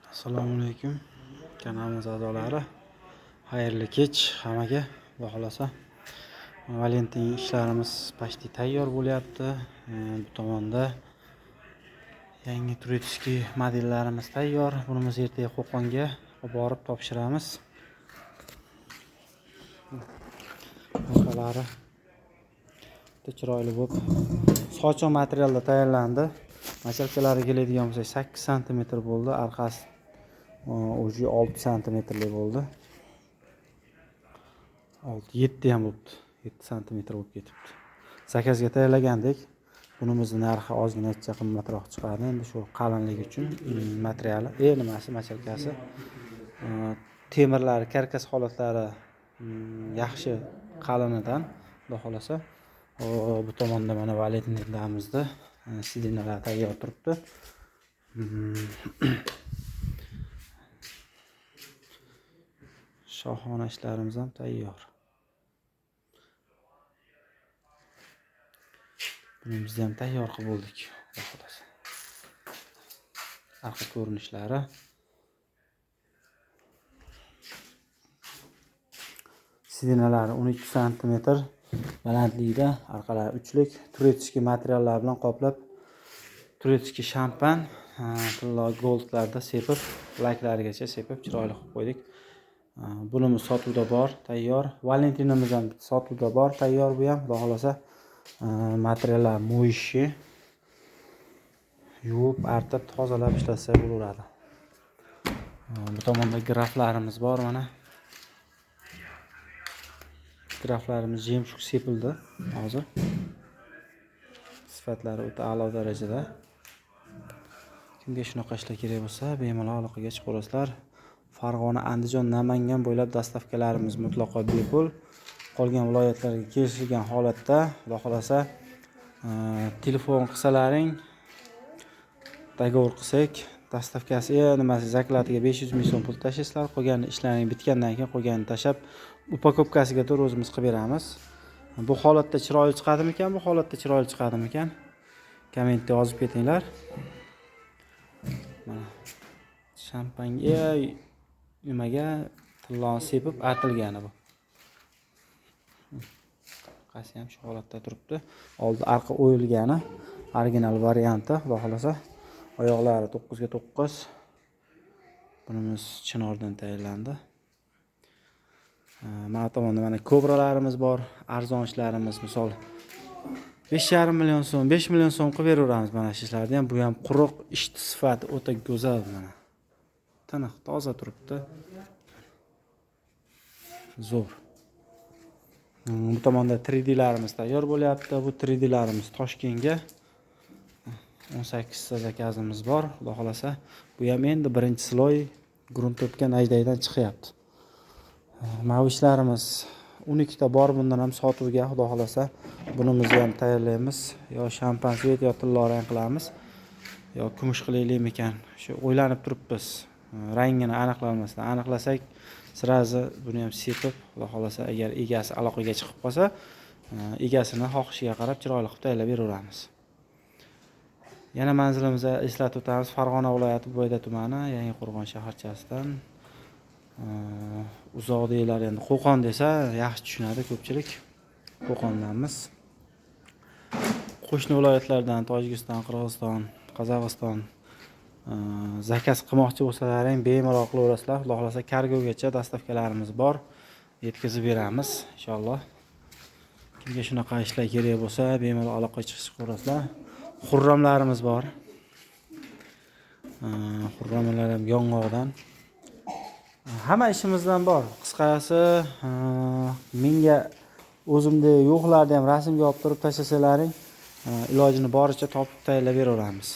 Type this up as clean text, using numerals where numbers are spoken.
Assalomu alaykum kanalimiz a'zolari. Xayrli kech hammaga. Xudo xolasa Valentin ishlarimiz почти tayyor bo'lyapti. Bu tomonda yangi турецкий modellarimiz tayyor. Bunimiz ertaga Qo'qonga olib borib topshiramiz. Orqalari juda chiroyli bo'lib sochiq materialda tayyorlandi. Machalkalari keladigan bo'lsak 8 santimetr bo'ldi, orqasi уже 6 santimetrli bo'ldi. 6 7 ham bo'libdi. 7 santimetr bo'lib ketibdi. Zakazga tayyorlagandik. Bunimizni narxi ozginacha qimmatroq chiqadi. Endi shu qalinligi uchun materiali, nimasi, machalkasi, temirlari, karkas holatlari yaxshi qalinidan, xudo xolasa. Bu tomonda mana Valentinlarimizda sidinalar tayyor turibdi. Shohona ishlarimiz ham tayyor. Bunimizni ham tayyor qilib bo'ldik, xudo xolasa. Arqa ko'rinishlari. Sidinalari 12 santimetr balandlikda, orqalari uchlik, турецкий materiallar bilan qoplab, турецкий shampan, tillo goldlarda sepib, laklarigacha sepib chiroyli qilib qo'ydik. Bunimiz sotuvda bor, tayyor. Valentinimiz ham sotuvda bor, tayyor bu ham, xudo xolasa. Materiallar mo'yishi yuvib, artib, tozalab ishlatsa bo'laveradi. Bu tomonda graflarimiz bor mana. Graflarimiz jemchuk sepildi hozir. Sifatlari o'ta a'lo darajada. Kimga shunaqa ishlar kerak bo'lsa, bemalol aloqaga chiqaverasizlar. Farg'ona, Andijon, Namangan bo'ylab dastavkalarimiz mutlaqo bepul. Qolgan viloyatlarga kelishilgan holatda, xudo xolasa, telefon qilsalaring, dogovor qilsak, dastavkasi, nimasi, zaklatiga 500 ming so'm pul tashlaysizlar. Qolgan ishlaring bitgandan keyin qolganini tashlab, upakovkasiga to'g'ri o'zimiz qilib beramiz. Bu holatda chiroyli chiqadimikan, bu holatda chiroyli chiqadimikan? Kommentda yozib ketinglar. Mana shampanga nimaga tilloni sepib artilgani bu. Orqasi ham shu holatda turibdi. Oldi arqa o'yilgani, original varianti, xudo xolasa. Oyoqlari 9ga 9. Bunimiz chinordan tayyorlandi. Mana tomonda mana kobralarimiz bor, arzon ishlarimiz, misol 5,5 million so'm, 5 million so'm qilib beraveramiz mana shu ishlarni ham. Bu ham quruq, ish sifati o'ta go'zal mana. Tiniq, toza turibdi. Zo'r. Bu tomonda 3D'larimiz tayyor bo'lyapti. Bu 3D'larimiz Toshkentga 18 ta zakazimiz bor, xudo xolasa. Bu ham endi birinchi sloy gruntopga najdaydan chiqyapti. Mana bu ishlarimiz 12 ta bor, bundan ham sotuvga, xudo xolasa. Bunimizni ham tayyorlaymiz. Yo shampan svet, yo tillo rang qilamiz, yo kumush qilaylikmikan. Shu o'ylanib turibmiz. Rangini aniqlanmasdan, aniqlasak sirazi buni ham sepib, xudo xolasa, agar egasi aloqaga chiqib qolsa, egasini xohishiga qarab chiroyli qilib tayyorlab beraveramiz. Yana manzilimizni eslatib o'tamiz. Farg'ona viloyati Bo'yda tumani, Yangiqo'rg'on shaharchasidan. Uzoq deyiladi endi, Qo'qon desa yaxshi tushunadi ko'pchilik. Qo'qondanmiz. Qo'shni viloyatlardan, Tojikiston, Qirg'iziston, Qozog'iston zakaz qilmoqchi bo'lsalaring bemalol qilaverasizlar. Xudo xolasa kargogacha dastavkalarimiz bor, yetkazib beramiz inshaalloh. Kimga shunaqa ishlar kerak bo'lsa, bemalol aloqaga chiqaverasizlar. Xurramlarimiz bor. Xurramlar ham yong'oqdan. Hamma ishimizdan bor. Qisqasi, menga o'zimda yo'qlarni ham rasmga olib turib tashlasalaring, ilojini boricha topib tayyorlab beraveramiz.